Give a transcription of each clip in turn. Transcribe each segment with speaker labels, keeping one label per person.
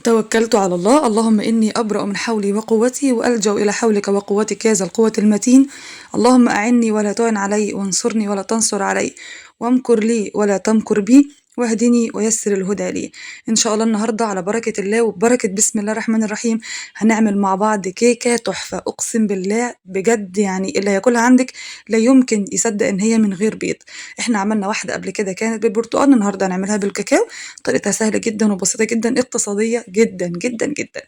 Speaker 1: توكلت على الله. اللهم إني أبرأ من حولي وقوتي وألجأ إلى حولك وقوتك يا ذا القوة المتين. اللهم أعني ولا تعن علي، وانصرني ولا تنصر علي، وامكر لي ولا تمكر بي، واهدني ويسر الهدى لي. إن شاء الله النهاردة على بركة الله وبركة بسم الله الرحمن الرحيم هنعمل مع بعض كيكة تحفة، أقسم بالله بجد، يعني اللي هياكلها عندك لا يمكن يصدق إن هي من غير بيض. إحنا عملنا واحدة قبل كده كانت بالبرتقال، النهاردة هنعملها بالكاكاو. طريقتها سهلة جدا وبسيطة جدا، اقتصادية جدا جدا جدا.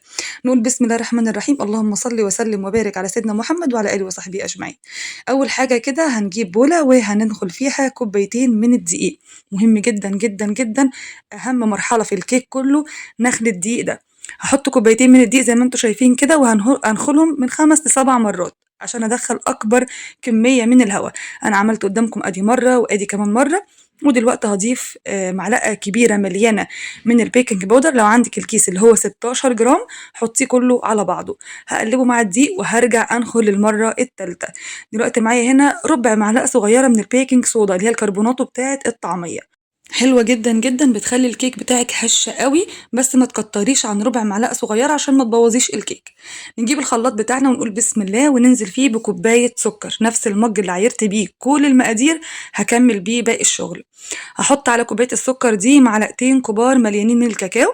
Speaker 1: نقول بسم الله الرحمن الرحيم، اللهم صل وسلم وبارك على سيدنا محمد وعلى آله وصحبه أجمعين. أول حاجة كده هنجيب بولة وهندخل فيها كوبايتين من الدقيق. مهم جدا جدا جدا، أهم مرحلة في الكيك كله نخل الدقيق ده. هحط كوبايتين من الدقيق زي ما انتم شايفين كده، وهنخلهم من 5 ل7 مرات عشان أدخل أكبر كمية من الهواء. أنا عملت قدامكم أدي مرة وأدي كمان مرة. ودلوقتي هضيف معلقة كبيرة مليانة من ال baking powder. لو عندك الكيس اللي هو 16 جرام حطيه كله على بعضه. هقلبه مع الدقيق وهرجع أنخل للمرة التالتة. دلوقتي معايا هنا ربع معلقة صغيرة من ال baking soda اللي هي الكربوناتو بتاعة الطعمية. حلوة جدا جدا، بتخلي الكيك بتاعك هش قوي، بس ما تكتريش عن ربع معلقة صغيرة عشان ما تبوظيش الكيك. نجيب الخلاط بتاعنا ونقول بسم الله وننزل فيه بكوباية سكر، نفس المج اللي عايرت بيه كل المقادير هكمل بيه باقي الشغل. هحط على كوباية السكر دي معلقتين كبار مليانين من الكاكاو،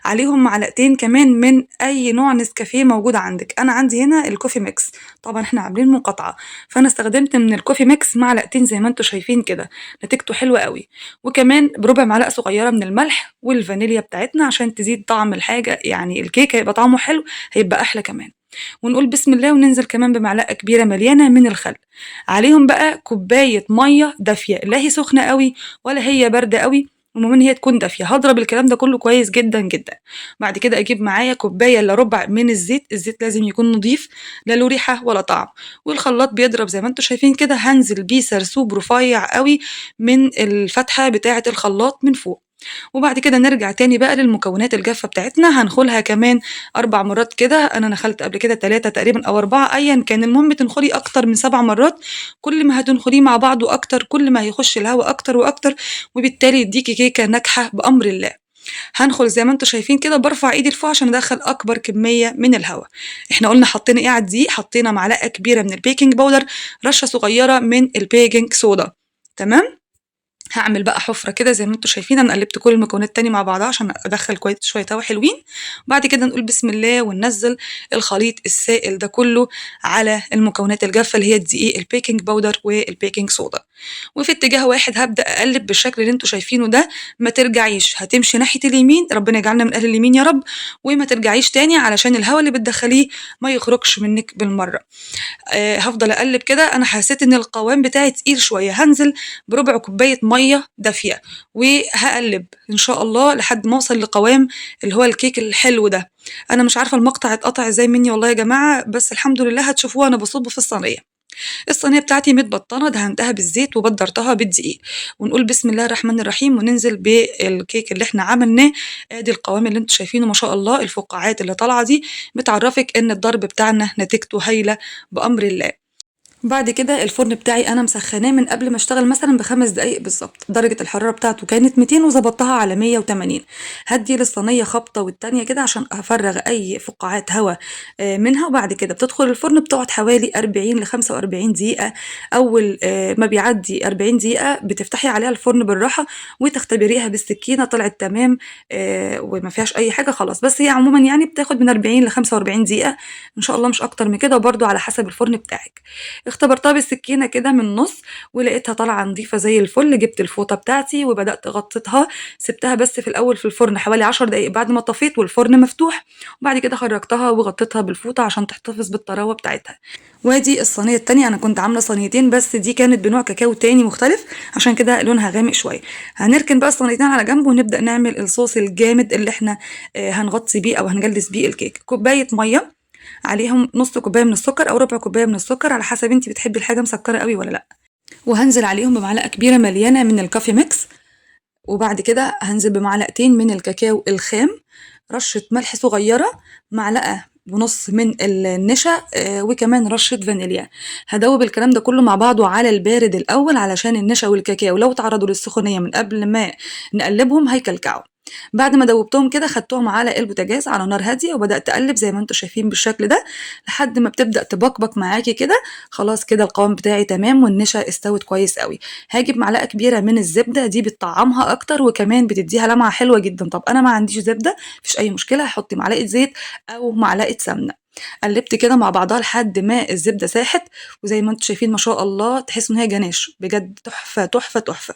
Speaker 1: عليهم معلقتين كمان من اي نوع نسكافيه موجود عندك. انا عندي هنا ال coffee mix، طبعا احنا عاملين مقاطعه، فانا استخدمت من ال coffee mix معلقتين زي ما انتم شايفين كده، نتيجته حلوة قوي. وكمان بربع معلقه صغيرة من الملح والفانيليا بتاعتنا عشان تزيد طعم الحاجة، يعني الكيك هيبقى طعمه حلو، هيبقى احلى كمان. ونقول بسم الله وننزل كمان بمعلقه كبيرة مليانة من الخل. عليهم بقى كوباية مية دافيه، لا هي سخنة قوي ولا هي باردة قوي، المهم ان هي تكون دافيه. هضرب الكلام ده كله كويس جدا جدا. بعد كده اجيب معايا كوباية الا ربع من الزيت، الزيت لازم يكون نظيف، لا له ريحه ولا طعم. والخلاط بيضرب زي ما انتم شايفين كده. هنزل بيه سرسوب رفيع قوي من الفتحة بتاعه الخلاط من فوق. وبعد كده نرجع تاني بقى للمكونات الجافة بتاعتنا، هنخلها كمان 4 مرات كده. انا نخلت قبل كده 3 تقريبا او 4، ايا كان، المهم تنخلي اكتر من 7 مرات. كل ما هتنخليه مع بعضه اكتر كل ما هيخش الهواء اكتر واكتر، وبالتالي يديكي كيكة ناجحة بامر الله. هنخل زي ما انتم شايفين كده، برفع ايدي لفوق عشان ادخل اكبر كمية من الهواء. احنا قلنا حطينا ايه على الدقيق؟ حطينا معلقة كبيرة من ال baking powder، رشة صغيرة من ال baking soda. تمام. هعمل بقى حفرة كده زي ما انتم شايفين. انا قلبت كل المكونات تاني مع بعضها عشان ادخل كويس شوية هوا حلوين. بعد كده نقول بسم الله وننزل الخليط السائل ده كله على المكونات الجافة اللي هي الدقيق، ال baking powder وال baking soda. وفي اتجاه واحد هبدأ اقلب بالشكل اللي انتم شايفينه ده. ما ترجعيش، هتمشي ناحية اليمين، ربنا يجعلنا من اهل اليمين يا رب، وما ترجعيش تاني علشان الهواء اللي بتدخليه ما يخرجش منك بالمرة. هفضل اقلب كده. انا حسيت ان القوام بتاعي تقيل شوية، هنزل بربع كوباية مية دافية وهقلب ان شاء الله لحد ما اوصل لقوام اللي هو الكيك الحلو ده. انا مش عارفة المقطع اتقطع ازاي مني والله يا جماعة، بس الحمد لله هتشوفوه انا بصبه في الصينية. الصينية بتاعتي متبطنة، دهنتها بالزيت وبدرتها بالدقيق. ونقول بسم الله الرحمن الرحيم وننزل بالكيك اللي احنا عملناه. ادي القوام اللي انتم شايفينه ما شاء الله، الفقاعات اللي طالعة دي بتعرفك ان الضرب بتاعنا نتيجته هايلة بأمر الله. بعد كده الفرن بتاعي انا مسخناه من قبل ما اشتغل مثلا ب5 دقايق بالظبط. درجة الحرارة بتاعته كانت 200 وظبطتها على 180. هدي للصينية خبطة والتانية كده عشان افرغ اي فقاعات هواء منها. وبعد كده بتدخل الفرن، بتقعد حوالي 40 ل 45 دقيقة. اول ما بيعدي 40 دقيقة بتفتحي عليها الفرن بالراحة وتختبريها بالسكينة، طلعت تمام وما فيهاش اي حاجة خلاص. بس هي عموما يعني بتاخد من 40 ل 45 دقيقة ان شاء الله، مش اكتر من كده، وبرده على حسب الفرن بتاعك. اختبرتها بالسكينة كده من النص ولقيتها طالعة نظيفة زي الفل. جبت الفوطة بتاعتي وبدأت غطيتها، سبتها بس في الأول في الفرن حوالي 10 دقايق بعد ما طفيت والفرن مفتوح، وبعد كده خرجتها وغطيتها بالفوطة عشان تحتفظ بالطراوة بتاعتها. وادي الصينية التانية، أنا كنت عاملة صينيتين بس دي كانت بنوع كاكاو تاني مختلف عشان كده لونها غامق شوية. هنركن بقى الصينيتين على جنب ونبدأ نعمل الصوص الجامد اللي احنا هنغطي بيه أو هنجلس بيه الكيك. كوباية مية عليهم نص كوباية من السكر او ربع كوباية من السكر على حسب انتي بتحبي الحاجة مسكره قوي ولا لا. وهنزل عليهم بمعلقه كبيرة مليانة من ال coffee mix، وبعد كده هنزل بمعلقتين من الكاكاو الخام، رشه ملح صغيرة، معلقه ونص من النشا، وكمان رشه فانيليا. هدوب الكلام ده كله مع بعضه على البارد الاول علشان النشا والكاكاو لو تعرضوا للسخونيه من قبل ما نقلبهم هيكلكعوا. بعد ما دوبتهم كده خدتهم على البوتاجاز على نار هادية، وبدات اقلب زي ما انتم شايفين بالشكل ده لحد ما بتبدا تبقبق معاكي كده. خلاص كده القوام بتاعي تمام والنشا استوت كويس قوي. هاجيب معلقه كبيرة من الزبدة، دي بتطعمها اكتر وكمان بتديها لمعة حلوة جدا. طب انا ما عنديش زبدة، مفيش اي مشكلة، هحط معلقه زيت او معلقه سمنه. قلبت كده مع بعضها لحد ما الزبدة ساحت، وزي ما انتم شايفين ما شاء الله تحسوا ان هي جناش بجد، تحفة تحفة تحفة.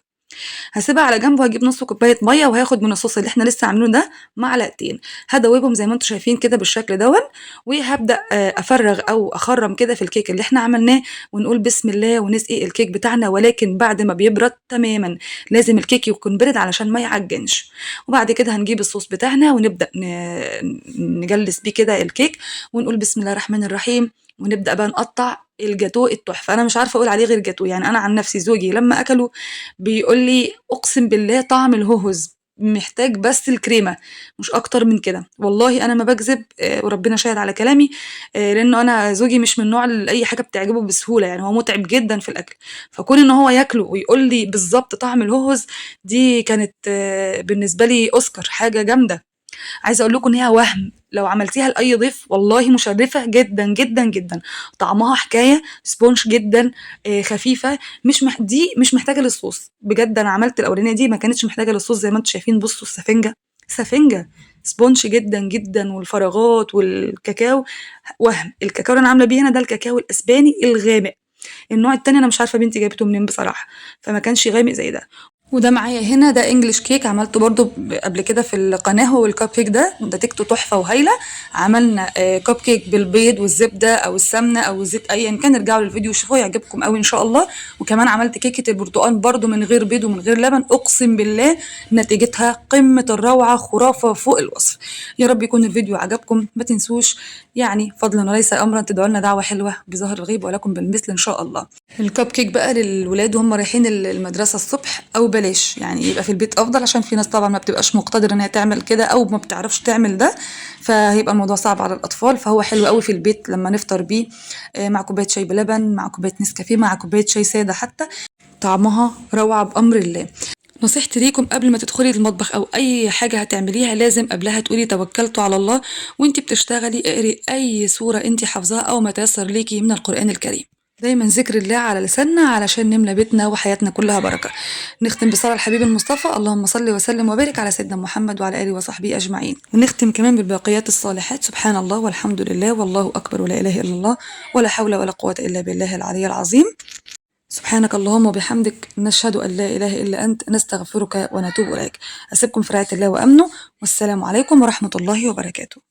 Speaker 1: هسيبها على جنب وهجيب نص كوباية مية، وهاخد من الصوص اللي احنا لسه عاملينه ده معلقتين، هدوبهم زي ما انتم شايفين كده بالشكل دون، وهبدا افرغ او اخرم كده في الكيك اللي احنا عملناه، ونقول بسم الله ونسقي الكيك بتاعنا، ولكن بعد ما بيبرد تماما. لازم الكيك يكون برد علشان ما يعجنش. وبعد كده هنجيب الصوص بتاعنا ونبدا نجلس بيه كده الكيك، ونقول بسم الله الرحمن الرحيم، ونبدا بقى نقطع الجاتوه التحفة. انا مش عارفه اقول عليه غير جاتوه، يعني انا عن نفسي زوجي لما اكله بيقول لي اقسم بالله طعم الهوهوز، محتاج بس الكريمة مش اكتر من كده. والله انا ما بكذب، وربنا شاهد على كلامي، لانه انا زوجي مش من النوع اللي اي حاجة بتعجبه بسهولة، يعني هو متعب جدا في الاكل، فكون ان هو ياكله ويقول لي بالظبط طعم الهوهوز دي كانت بالنسبة لي اوسكار، حاجة جامدة. عايزه اقول لكم ان هي وهم لو عملتيها لاي ضيف، والله مشرفة جدا جدا جدا. طعمها حكاية، sponge جدا، خفيفة، دي مش محتاجه للصوص بجد. انا عملت الاولانية دي ما كانتش محتاجه للصوص زي ما انتم شايفين. بصوا السفنجه، سفنجه sponge جدا جدا، والفراغات والكاكاو وهم. الكاكاو اللي انا عامله بيه هنا ده الكاكاو الاسباني الغامق، النوع التاني انا مش عارفه بنتي جابته منين بصراحة، فما كانش غامق زي ده. وده معايا هنا ده English cake، عملته برضو قبل كده في القناة، هو الكب كيك ده نتيجته تحفة وهايله. عملنا كب كيك بالبيض والزبده او السمنة او الزيت ايا كان، ارجعوا للفيديو وشوفوه يعجبكم قوي ان شاء الله. وكمان عملت كيكة البرتقال برضو من غير بيض ومن غير لبن، اقسم بالله نتيجتها قمة الروعة، خرافه فوق الوصف. يا رب يكون الفيديو عجبكم، ما تنسوش يعني فضلا وليس امرا تدعوا لنا دعوه حلوة بظهر الغيب، ولكم بالمثل ان شاء الله. الكب كيك بقى للولاد وهم رايحين المدرسة الصبح، او بلاش يعني يبقى في البيت افضل، عشان في ناس طبعا ما بتبقاش مقتدره انها تعمل كده او ما بتعرفش تعمل ده، فهيبقى الموضوع صعب على الاطفال. فهو حلو قوي في البيت لما نفطر بيه، مع كوباية شاي بلبن، مع كوباية نسكافيه، مع كوباية شاي ساده حتى، طعمها روعه بامر الله. نصيحتي ليكم قبل ما تدخلي المطبخ او اي حاجة هتعمليها لازم قبلها تقولي توكلت على الله، وانتي بتشتغلي اقري اي سورة انتي حافظاها او ما تيسر ليكي من القران الكريم. دايما ذكر الله على لساننا علشان نملى بيتنا وحياتنا كلها بركة. نختم بصلاة الحبيب المصطفى، اللهم صل وسلم وبارك على سيدنا محمد وعلى آله وصحبه أجمعين. ونختم كمان بالباقيات الصالحات، سبحان الله والحمد لله والله أكبر ولا إله إلا الله ولا حول ولا قوة إلا بالله العلي العظيم. سبحانك اللهم وبحمدك، نشهد أن لا إله إلا أنت، نستغفرك ونتوب إليك. أسيبكم في رعاية الله وأمنه، والسلام عليكم ورحمة الله وبركاته.